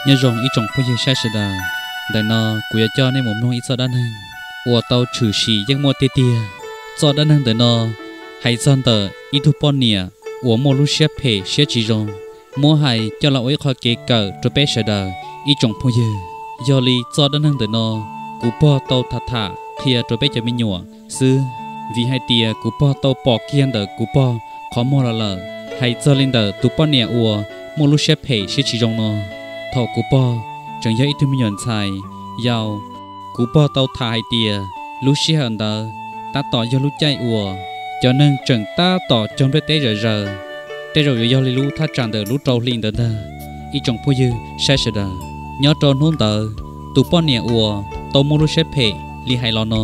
Nyob zoo ib tsoom phooj ywg saib sawv daws, ntawm no kuv yuav coj nej mus mloog ib txoj dab neeg uas tau tshwm sim yeej muaj tiag tiag. Txoj dab neeg ntawm no hais txog ntawm ib tug poj niam uas muaj lub siab phem siab tsis zoo, muab hais coj los ua ib qho kev kawm rau peb sawv daws ib tsoom phooj ywg. Yog li txoj dab neeg ntawm no kuv pog tau tham tham qhia rau peb cov me nyuam xwb, vim hais tias kuv pog tau pom kiag ntawm kuv pog qhov muag los lawm. Hais txog li ntawm tus poj niam uas muaj lub siab phem siab tsis zoo no, thaum kuv pog tseem yog ib tug me nyuam ntxhais yau, kuv pog tau tham hais tias lub sij hawm ntawd tab tom yog lub caij uas cov neeg tseem tab tom cog nplej teb zom zaws, tej zaum yuav yog li lub thaj tsam ntawm lub rau hli ntawd ntag. Ib tsoom phooj ywg saib sawv daws, nyob rau hnub ntawd tus poj niam uas tau muaj lub siab phem li hais los no,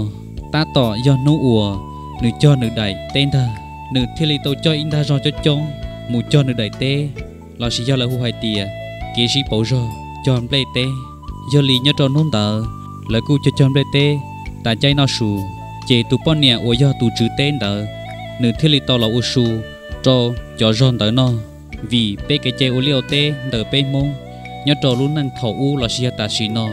tab tom yog hnub uas nws cog nws daim teb ntag. Nws thiaj li tau coj ib ntaj zog coob coob mus cog nws daim teb, lossis yog lawv hu hais tias kev sib pauv zog cog nplej teb. Yog li nyob rau hnub ntawd lawv kuj cog cog nplej teb tas caij noj su, ces tus poj niam uas yog tus tswv teb ntawd, nws thiaj li tau los ua su rau cov zog ntawd noj. Vim peb kev cai ua liaj ua teb ntawm peb Hmoob nyob rau lub neej thaum ub lossis yog tam sim no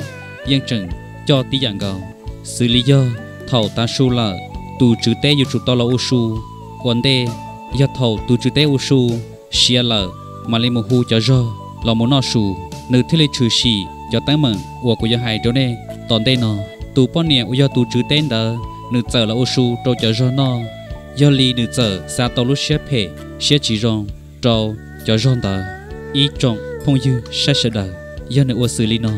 yeej tseem coj tib yam nkaus. Xws li yog thaum tav su lawm, tus tswv teb yuav tsum tau los ua su ua ntej. Yog thaum tus tswv teb ua su siav lawm, mam li mus hu cov zog los mus noj su. Nws thiaj li tshwm sim cov teeb meem uas kuv yuav hais rau nej tom ntej no. Tus poj niam uas yog tus tswv teb ntawd, nws txawm los ua su rau cov zog noj, yog li nws txawm xa tau lub siab phem siab tsis zoo rau cov zog ntawd. Ib tsoom phooj ywg saib sawv daws, yog nws ua xws li no,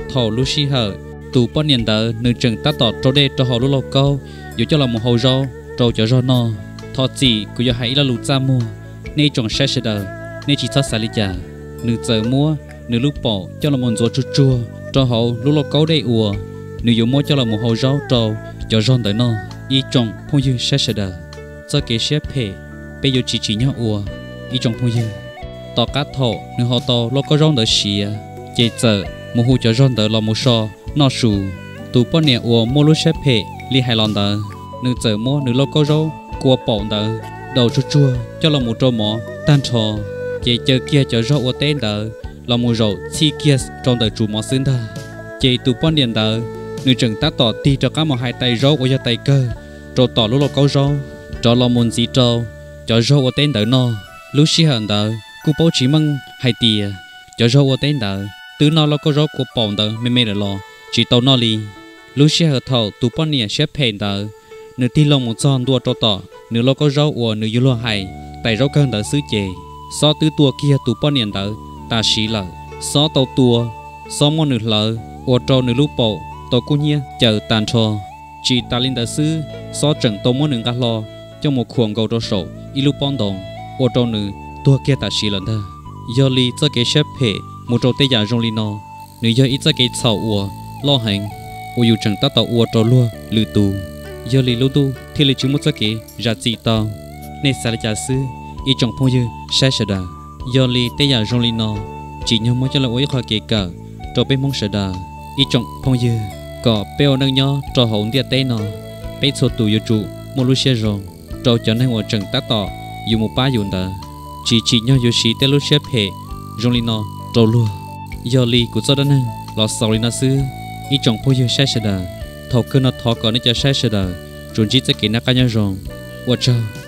thaum lub sij hawm tus poj niam ntawd nws tseem tab tom rau dej rau hauv lub lauj kaub yuav coj los mus hau zaub rau cov zog noj. Thov txim kuv yuav hais ib lo lus txaj muag, nej ib tsoom saib sawv daws, nej tsis txhob xav li cas. Nws txawm muab nws lub paum coj los mus ntxuav tsuag tsuag rau hauv lub lauj kaub dej uas nws yuav muab coj los mus hau zaub rau cov zog ntawd noj. Ib tsoom phooj ywg saib sawv daws, txoj kev siab phem peb yuav tsis tsim nyog ua. Ib tsoom phooj ywg, tom qab thaum nws hau tau lauj kaub zaub ntawd siav, ces txawm mus hu cov zog ntawd los mus so noj su. Tus poj niam uas muaj lub siab phem li hais los ntawd, nws txawm muab nws lauj kaub zaub kua paum ntawd daus tsuag tsuag coj los mus rau mov tag nrho, ces caw kiag cov zog ua teb ntawd los mus zaum txhij kiag rau ntawm tsuas mov xwb ntag. Ces tus poj niam ntawd nws tseem tab tom tig rov qab mus hais tais zaub uas yog tais kawg rau tom lub lauj kaub zaub rov los mus ntxiv rau cov zog ua teb ntawd noj. Lub sij hawm ntawd kuj paub tsis meej hais tias cov zog ua teb ntawd twb noj lauj kaub zaub kua paum ntawd me me lawm los tsis tau noj li. Lub sij hawm thaum tus poj niam siab phem ntawd, nws tig loo mus txog ntua rau tom nws lauj kaub zaub uas nws yuav luag hais tais zaub kawg ntawd xwb ces, xob twb tua kiag tus poj niam ntawd tam sim lawm. Xob tau tua, xob muab nws hlawv ua rau nws lub paum tau kub hnyiab caws tas nrho. Tsis tas li ntawd xwb, xob tseem tau muab nws nqa hlo coj mus khuam nkaus rau saum ib lub pob ntoos ua rau nws tuag kiag tam sim lawm ntag. Yog li txoj kev siab phem mus rau tej yam zoo li no, nws yog ib txoj kev txhaum uas loj heev uas yus tseem tab tom ua rau luag lwm tus. Yog li lub ntuj thiaj li tsis muaj txoj kev zam txim tau. Nej xav li cas xwb, ib tsoom phooj ywg saib sawv daws? Yog li tej yam zoo li no tsim nyog muab coj los ua ib qho kev kawm rau peb Hmoob sawv daws. Ib tsoom phooj ywg, kom peb ua neej nyob rau hauv ntiaj teb no, peb txhua tus yuav tsum muaj lub siab zoo rau cov neeg uas tseem tab tom yuav mus pab yus ntawd, tsis tsim nyog yuav siv tej lub siab phem zoo li no rau luag. Yog li kuv txoj dab neeg los xaus li no xwb, ib tsoom phooj ywg saib sawv daws. Thaum kawg no thov kom nej cov saib sawv daws tsuas ntsib txoj kev noj qab nyob zoo. Ua tsaug.